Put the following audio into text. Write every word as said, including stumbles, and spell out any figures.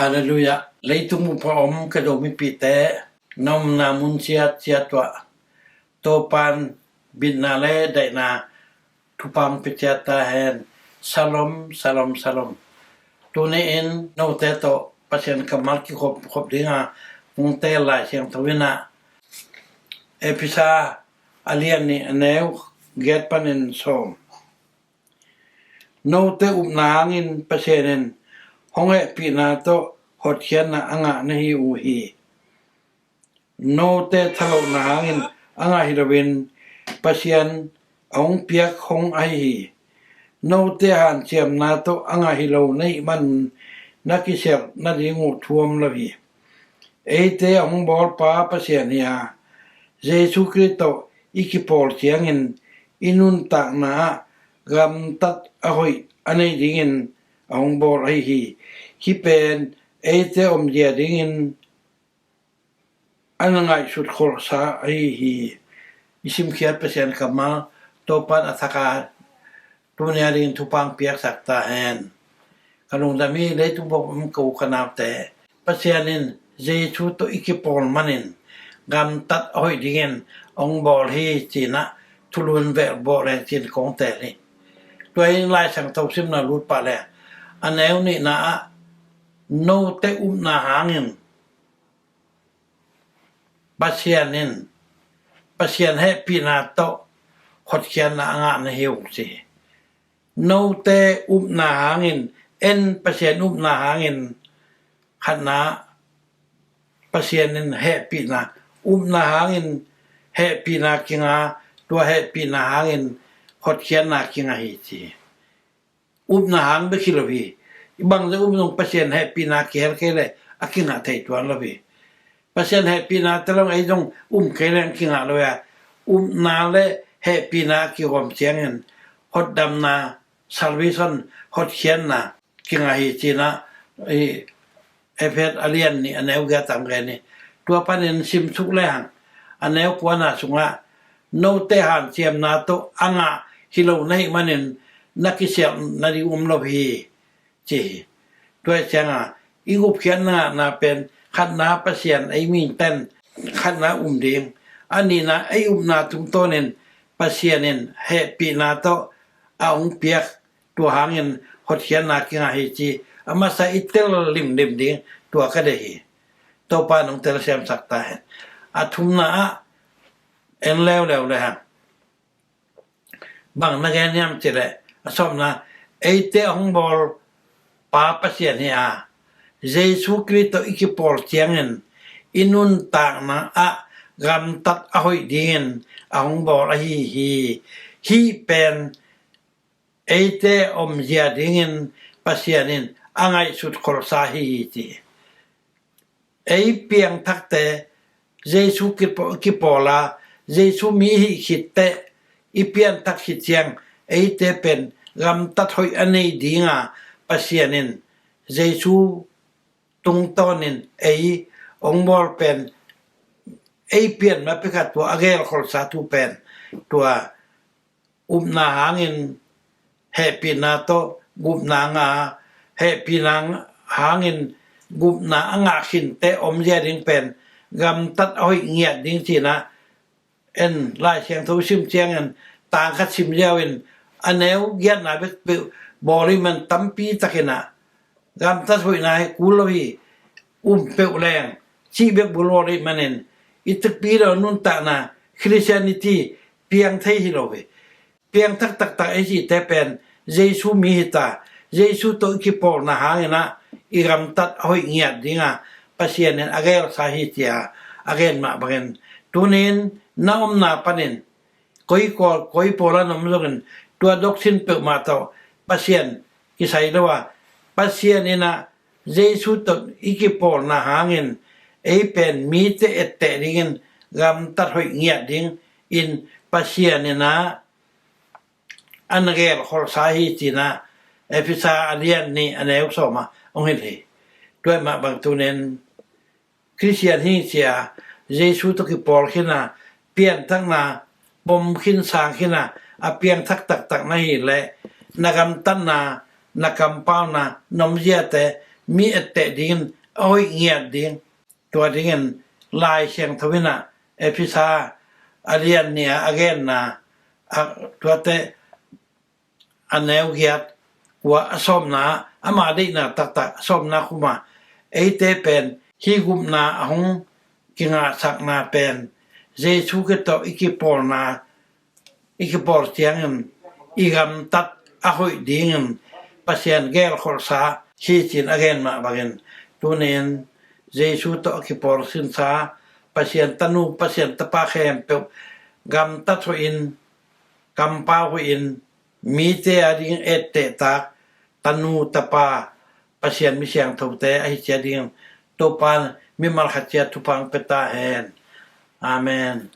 Halleluiah. Leitung bup a om ka Zomipihte, na omna mun ciatciat uah Topa'n bitna le daihna thupang pia ciat ta hen. Shalom, shalom, shalom. Tuni-in note tawh Pasian kammal kikhop khop dinga kong teel Lai Siangtho in ah Efesa a lian nih a neu giat panin sawm. Note upna hangin Pasian in hong hehpihna tawh hotkhiatna a ngah na hi uh hi. Note thalohna hangin a ngah hi loin Pasian a hong piak hong ahi hi. Note hanciamna tawh a ngah hi lo na hih manin na kisialh nading uh thu om lo hi. Eite a hong bawlpa Pasian hi a, Jesu Khrih tawh i kipawl ciangin i nuntakna ah gamtat a hoih a nei dingin a hong bawl ahi hi. Hih pen eite omzia dingin a na ngaihsut kholhsa ahi hi. I simkhiat Pasian kammal Topa'n a thak a tuni a dingin thupang piaksak ta hen. Ka lungdam hi. Leitung bup a om ka u ka naute, Pasian in Jesu tawh i kipawl manin gamtat a hoih dingin hong bawl hi ci-in ah thulu in velh bawl leng ci-in kong teel hi. Tua in Lai Siangtho simna lut pah leng a neu nihna ah note upna hangin Pasian in, Pasian hehpihna tawh hotkhiatna a ngah na hi uh ci hi. Note upna hangin, en Pasian upna hangin, khatna Pasian in hehpihna, upna hangin hehpihna kinga, tua hehpihna hangin hotkhiatna kinga hi ci hi. Upna hang bek hi lo hi. I bangzah up zong Pasian hehpihna kihel kei leh a kingah thei tuan lo hi. Pasian hehpihna te long ei zong um kei leng kingah lo hi a, upna le hehpihna kihawm ciangin hotdamna, salvation, hotkhiatna kingah hi ci-in ah i Efesa a lian nih a neu giat ah gen hi. Tua panin simsuk lehang a neu kuana sungah note hanciamna tawh a ngah hi lo na hih manin na kisialh nading um lo hi ci hi. Tua hi cianga i gupkhiatna ngahna pen khatna Pasian ei miten khatna um ding, a nihna ei upna tungtawnin Pasian in hehpihna tawh a hong piak, tua hangin hotkhiatna kingah hi ci a masa i tel limlim ding tua ka deih hi. Topa nong telsiamsak ta hen. A thumna ah en leuleu lehang bang na gen hiam cih leh a sawmna, eite a hong bawl pa Pasian hi a, Jesu Khrih tawh i kipawl ciangin i nuntakna ah gamtat a hoih dingin a hong bawl ahi hi. Hih pen eite omzia dingin Pasian in a ngaihsut kholhsa hi hi ci. Ei piangthakte Jesu kipaw-, kipawla, Jesu mi i hih khit teh i pianthak khit ciang eite pen gamtat hoih a nei dinga Pasian in Jesu tungtawnin ei hong bawl pen ei pian ma pekhat tua a gelkholhsa thu pen tua upna hangin hehpihna tawh gupna a ngah, hehpihna hangin gupna a ngah khinte omzia ding pen gamtat a hoih ngiat ding cihna. En Lai Siangtho sim ciangin tangkhat sim ziau in a neu giatna bek peuh bawl i man tampi takin ah gamtat hoihna hi kul lo hi, um peuh leng cih bek bul bawl i manin i tikpi lo nuntakna Christianity piang thei hi lo hi. Piangthak taktak ei cihte pen Jesu mi hi ta, Jesu tawh i kipawlna hangin ah i gamtat a hoih ngiat dinga Pasian in a gelsa hi cia a gen mah bangin tunin na omna panin koi kawl, koi pawla na om zongin tua doctrine peuhmah tawh Pasian kisai lo a, Pasian in ah Jesu tawh i kipawlna hangin ei pen mite etteh dingin gamtat hoih ngiat dingin Pasian in ah a na gelkholhsa hi cihna Efesa a lian nih a neu sawma hong hilh hi. Tua mah bang tunin Christian hi cia Jesu tawh kipawl khina, pianthakna pom khin sang khina a piangthak taktak na hi leh na gamtatna, na kampauna, na omziate mi etteh dingin a hoih ngiat ding. Tua dingin Lai Siangtho in ah Efesa a lian nih a genna, a, tuate a neu giat, kua a sawmna, ama deihna taktak a sawmna khuma, eite pen hih gupna a hong kingahsakna pen Jesu Khrih tawh i kipawlna, i kipawl ciangin i gamtat a hoih dingin Pasian gelkholhsa hi cin a gen mah bangin, tunin Jesu tawh a kipawl sinsa Pasian tanu, Pasian tapa khempeuh gamtat hoihin, kampau hoihin, mite a ding ettehtak tanu tapa, Pasian mi siangthote ahi cia dingin Topa mimal khat ciat thupha pia ta hen. Amen.